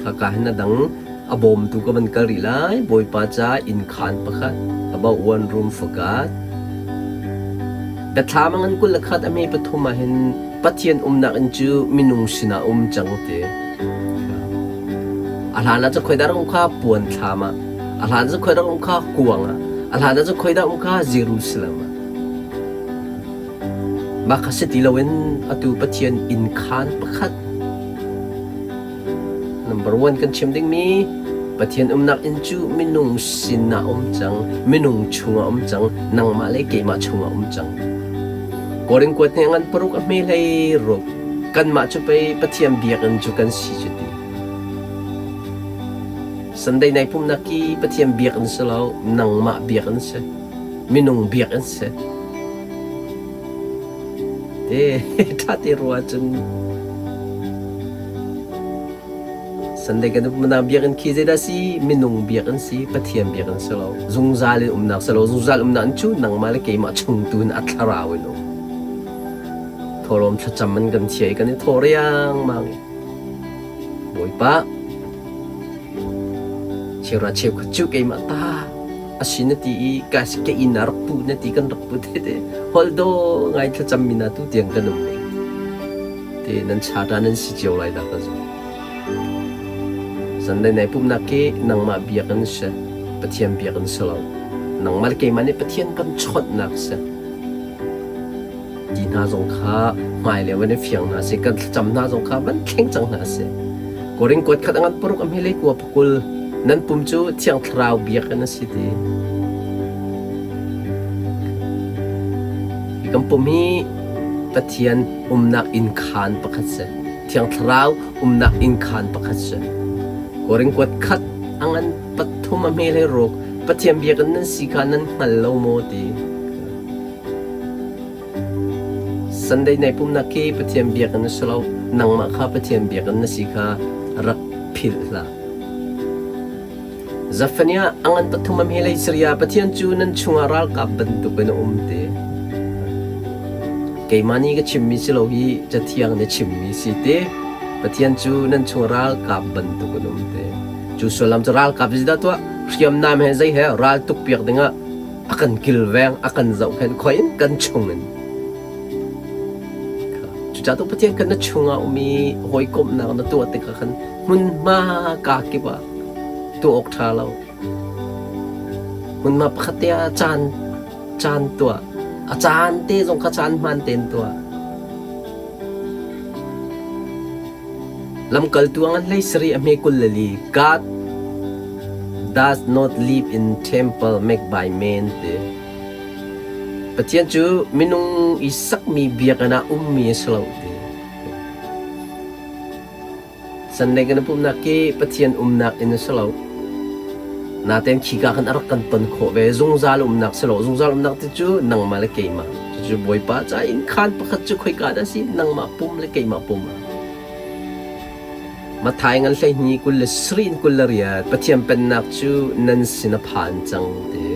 Khaka hin a dang a bawmtu ka van kal rih lai. Bawipa ca inn khaan pakhat about one room for God. Biathlam a ngan 21 a hme pathum ah hin Pathian umnak inn cu minung sinah um cang ti. A hlan ah cun khoi dah rak um kha puan thlam ah, a hlan ah cun khoi dah um kha kuang ah, a hlan ah cun khoi dah um kha Jerusalem ah. Mah kha si ti loin atu Pathian inn khaan pakhat Number one kan chim dingmi Pathian umnak inn cu minung sinah um cang, minung chungah um cang, nangmah le keimah chungah um cang. Korin kuat nih ngan paruk a hme hlei ruk. Kanmah cu pei Pathian biakinn cu kan si cu ti. Sunday nai pumnak ki Pathian biakinn si lo, nangmah biakinn si. Minung biakinn si. Te ṭha te rua cun Sunday kan umnak biakinn khi zeidah si? Minung biakinn si, Pathian biakinn si lo. Zungzal in umnak si lo. Zungzal umnak in cu nangmah le keimah chung tu in a thlarau in um. Thawlawm thlacam in kan thiai kan i thaw riangmang i Bawipa cheura cheukhat cu keimah ta a si na ti i ka ka inn ah rak pu na ti kan rak pu te te holh do ngai thlacam mi na tu tiang kan um te nan chata nan si cio lai dah ka zum Sunday nai pumnak khi nangmah biakinn si Pathian biakinn si lo nangmah le keimah nih Pathian kan chawnhnak si ti hna zong kha hmailei van i fiang hna seh kan thlacam hna zong kha van thleng cang hna seh Korin kuat khat a ngan paruk a hmelei kua pakul nan pum cu thiang thlarau biakinn a si ti hi kan pum hi Pathian umnak inn khaan pakhat si thiang thlarau umnak inn khaan pakhat si Korin kuat khat a ngan pathum a hmelei ruk Pathian biakinn nan si kha nan hngal lo maw ti Sunday nai pumnak khi Pathian biakinn a si lo. Nangmah kha Pathian biakinn na si kha rak philh hlah. Zephaniah a ngan pathum am hi lei Syria Pathian cu nan chungah ralkap bantukin a um te. Keimah nih ka chimmi si lo hi Cathiang nih chimmi si te. Pathian cu nan chung ralkap bantukin um te. Cu sullam cu ralkap zeidah tuah hriamnam he zei he ral tuk piak dingah a kan kilveng, a kan zohkhenh khoi in kan chungin. Cucaah tu Pathian kan na chungah um i hawikomhnak na tuah tikah khan hmunhma ka kip ah tuah awk ṭha lo. Hmunhma pakhat te ah caan caan tuah. A caan te zong kha caan hmaan tein tuah. Lamkaltu a ngan hlei sarih a hme 24 God does not live in temple made by men ti. Pathian cu minung i sakmi biakinn ah ummi a si lo ti. Sunday kan i pumhnak khi Pathian umnak inn a si lo. Natein khika khan a rak kan ton khawh ve. Zungzal umnak si lo. Zungzal umnak ti cu nangmah le keimah. Cucu Bawipa ca inn khaan pakhat cu khoika dah si? Nangmah pum le keimah pum ah. Matthai ngan 12 27 in 28 Pathian pennak cu nan sin a phan cang ti.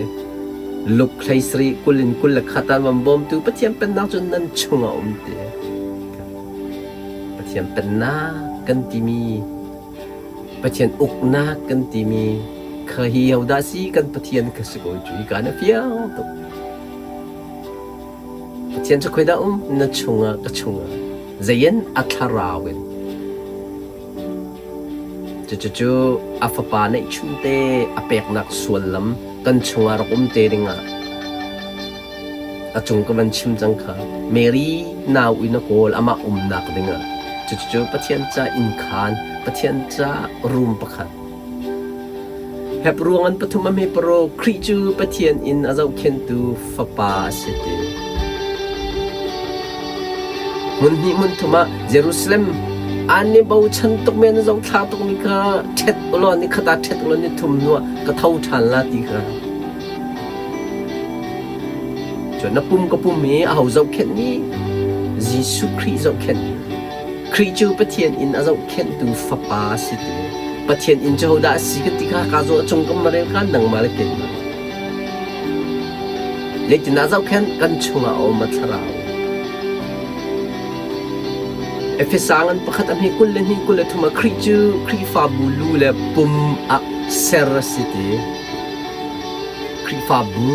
Luke 17 20 in 21 ah van bawmtu Pathian pennak cu nan chungah um ti. Pathian pennak kan timi Pathian uknak kan timi kha hi hodah si kan Pathian kha si ko cu hi ka na fiang tuk. Pathian cu khoi dah um na chungah ka chungah zein a thlarau in cucu a fapa neihchun te a peknak suallam kan chungah rak um te dingah a cung ka van chim cang kha Mary nau in a kawl amah umnak dingah cucu Pathian ca inn khaan Pathian ca room pakhat Hebruang an pathum a hme paro Khrih cu Pathian inn a zohkhenhtu fapa a si ti. Hmun hnih hmun thum ah Jerusalem an i bochan tukmi an zohthla tukmi kha ṭhet ulaw ni khat ah ṭhet ulaw ni thum hnuah ka tho ṭhan la ti kha. Cun na pum ka pum hi aho zohkhenhmi Jesuh Khrih zohkhenhmi Khrih cu Pathian inn a zohkhenhtu fapa a si ti. Pathian inn cu hodah a si kan ti kha ka zaw a cung kan marel kha nangmah le keimah. Zeitindah zohkhenh kan chungah a um a thlarau. Efesa ngan pakhat a hme 22 23 ah Khrih cu Khrihfabu lu le pum ah ser a si ti. Khrihfabu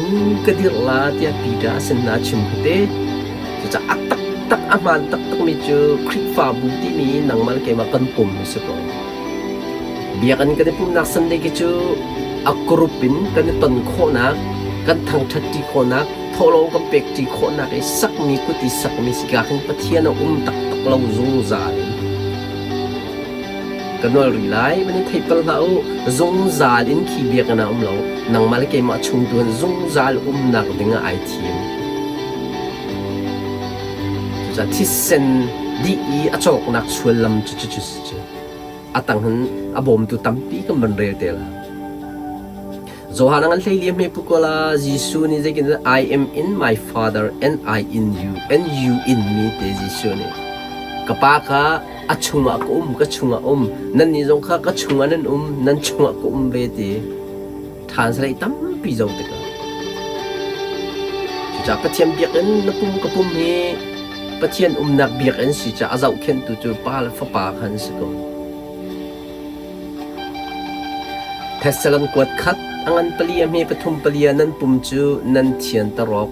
ka dirh la tiah Peter a sin hna chim te. Cucaah a taktak a hmaan taktakmi cu Khrihfabu timi nangmah le keimah kan pum a si ko. Biakinn kan i pumhnak Sunday khi cu a group in kan i ton khawhnak, kan thangṭhatṭi khawhnak, thawhlawm kan pekṭi khawhnak i sakmi kut i sakmi si ka khin Pathian a um taktak lo zungzal in. Ka nawl rih lai, van i theih pal hlah u, zungzal in khi biakinn ah um lo, nangmah le keimah chung tu hin zungzal umnak ding ah ai thim. Cucaah thisen dih i a cawknak suallam cu cu cu a tang hin a bawmtu tampi kan van rel te la. Johan an hlei liam he pukola Jesuh nih zeikin I am in my father and I in you and you in me te Jesuh nih ka pa kha a chungah ka um ka chungah um nan nih zong kha ka chungah nan um nan chungah ka um ve ti translate tampi zo tikah cucaah Pathian biakinn na pum ka pum hi Pathian umnak biakinn si caah a zohkhenhtu cu Pa le Fapa kha an si ko. Thessalon kuat khat a ngan pali a hme pathum pali ah nan pum cu nan thianter awk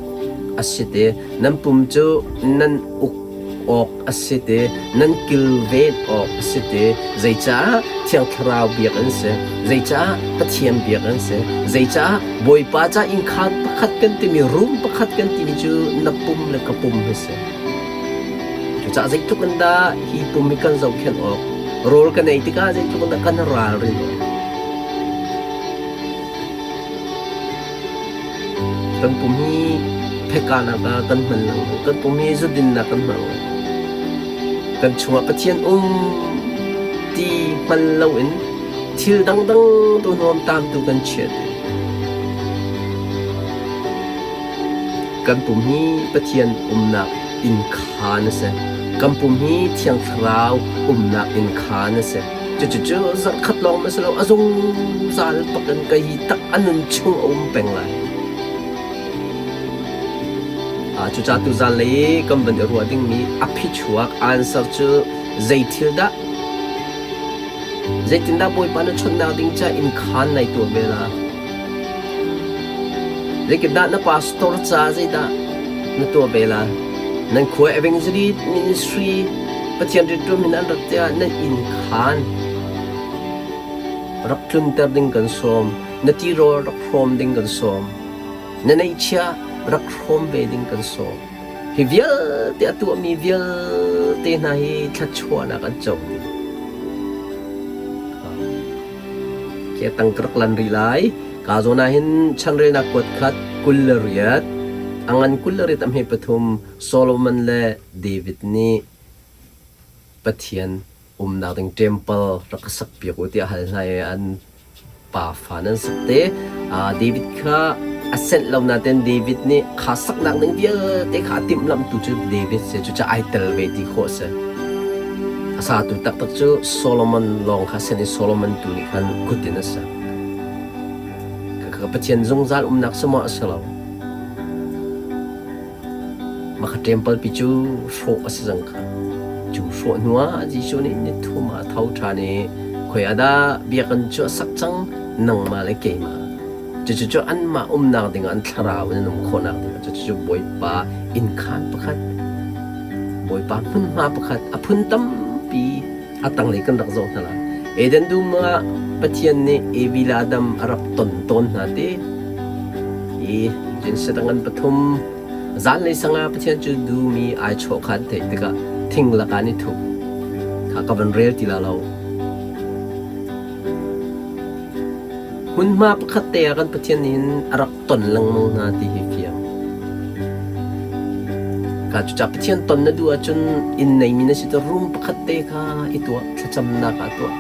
a si te nan pum cu nan uk awk a si te, nan kilven awk a si te, zeicah Thiang Thlarau biak an si, zeicah Pathian biak an si, zeicah Bawipa ca innkhaan pakhat kan timi, room pakhat kan timi cu na pum le ka pum hi si. Cucaah zeitluk in dah hi pum hi kan zohkhenh awk, rawl kan ei tikah zeitluk in dah kan ralrin awk. Kan pum hi phekahnak ah kan hman lengmang. Kan pum hi zudinnak kan hmang. Kan chungah Pathian um ti hngal loin thil dangdang tu nuamtam tu kan chiat. Kan pum hi Pathian umnak innkhaan a si. Kan pum hi Thiang Thlarau umnak innkhaan a si. Cucu zarhkhat lawng a si lo, a zungzal bak in ka hi tak a nun chung a um peng lai. Cucaah tuzan lei kan van i ruah dingmi a phichuak answer cu zei thil dah zeitindah Bawipa na chawnhnak ding ca inn khaan nai tuah ve la? Zeitindah na pastor ca zeidah na tuah ve la? Nan khua evangelist ministry Pathian rianṭuan min an rat tiah nan inn khaan rak tlunter ding kan sawm. Na tirawl rak hrawm ding kan sawm. Na neihchiah rak hrawm ve ding kan sawm. Hi vialte a tuahmi vialte hna hi thluachuahnak an co dih. Ke tang ka rak lan rih lai. Ka zawn ah hin chanrelnak kuat khat 28, a ngan 28 a hme pathum Solomon le David nih Pathian umnak ding temple rak ka sakpiak u tiah hal hna i an pafa nan sak te. David kha a senh lo nain David nih kha saknak ding vialte kha a timhlamhtu cu David si cucaah ai tel ve ti khawh a si. A satu taktak cu Solomon lawng kha a sen i Solomon tu nih khan kut in a sak. Khakha Pathian zungzal umnak si maw a si lo. Mah kha ṭempal pi cu hrawh a si cang kha. Cu hrawh hnuah Jesuh nih ni thum ah a tho ṭhan i khoi ah dah biakinn cu a sak cang nangmah le keimah. Cucu cu anmah umnak dingah an thlarau in an um khawhnak dingah cucu Bawipa innkhaan pakhat, Bawipa hmunhma pakhat a phun tampi a tanglei kan rak zoh hna lai. Eden dum ah Pathian nih Evi le Adam a rak ton tawn hna ti. Hi Genesis an pathum zanlei sang ah Pathian cu dum i ai chawh kha an theih tikah thing lakah an i thup. Kha ka van rel ti la lo. Hmunhma pakhat te ah kan Pathian nih hin a rak ton lengmang hna ti hi fiang. Ka cucaah Pathian ton na duh ahcun inn neimi na si cu room pakhat te kha i tuah, thlacamnak ah tuah,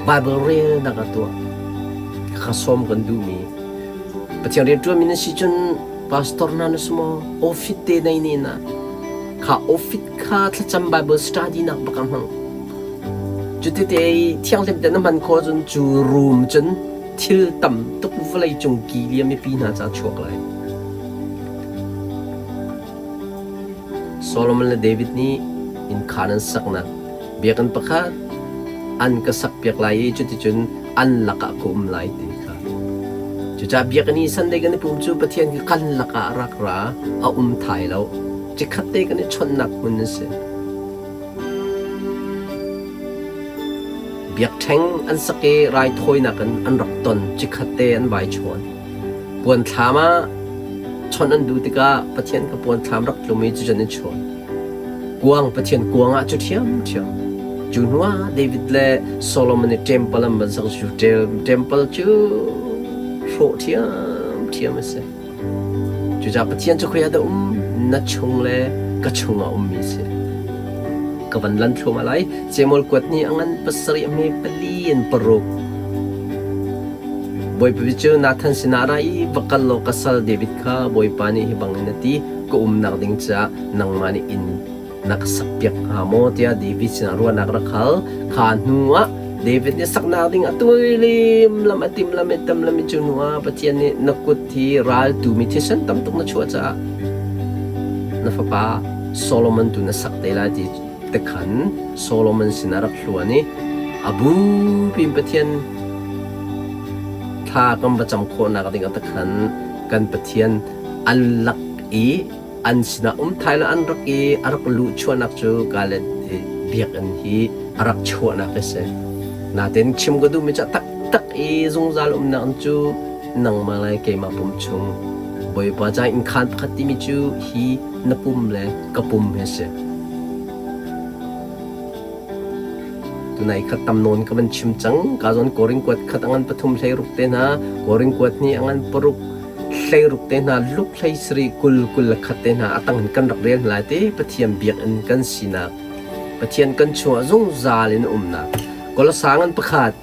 Bible relnak ah tuah. Kha sawm kan duhmi. Pathian rianṭuanmi na si cun pastor hna na si maw office te nei ne na kha office kha thlacam Bible study nak bak ah hmang. Cutite i thianghlim te na hman khawh cun cu room cun thil tam tuk vawlei cung ki liam mipi hna ca chuak lai. Solomon le David nih innkhaan an saknak. Biakinn pakhat an ka sakpiak lai i cuticun an lakah ka um lai ti kha. Cucaah biakinn i Sunday kan i pum cu Pathian hi kan lakah a rak ra, a um thai lo. Cikhat te kan i chawnhnak hmun a si. Biakṭheng an sak i raithawinak in an rak ton cikhat te an vai chawn. Puanthlam ah chawnh an duh tikah Pathian ka puanthlam rak tlum i cucun an chawn. Kuang Pathian kuang ah cu ṭhiamṭhiam. Cu hnuah David le Solomon nih temple an van sak cu temple cu hrawh ṭhiamṭhiam a si. Cucaah Pathian cu khoi ah dah um? Na chung le ka chung ah ummi a si. Ka van lan thluahmah lai. Samuel kuat nih a ngan pasarih a hme pali in paruk. Bawipa cu Nathan sinah a ra i va kal law ka sal David kha Bawipa nih hi bangin a ti, ka umnak ding caah nangmah nih inn na ka sakpiak hnga maw tiah David sinah ruahnak rak hal. Kha hnuah David nih saknak ding a tuilim lam a tim lam i tam lam i cu hnuah Pathian nih na kut hi raltu mi thisen tam tuk na chuah caah na fapa Solomon tu na sak te lai ti tekhan Solomon sinah rak hluan i a bupi in Pathian thla kan va cam khawhnak ding ah tekhan kan Pathian an lak i an sinah um thai lo an rak i a rak luh chuahnak cu Galet biakinn hi a rak chuahnak a si. Natin chim ka duhmi cu taktak i zungzal umnak cu nangmah le keimah pum chung Bawipa ca innkhaan pakhat timi cu hi na pum le ka pum hi a si. Tunai khat tam nawn ka van chim cang. Ka zawn Korin kuat khat a ngan pathum hlei ruk te hna, Korin kuat hnih a ngan paruk hlei ruk te hna, luk hlei sarih kul kul le khat te hna a tang in kan rak rel hna lai te Pathian biakinn kan sinak Pathian kan chungah zungzal in a umnak Kolosang an pakhat.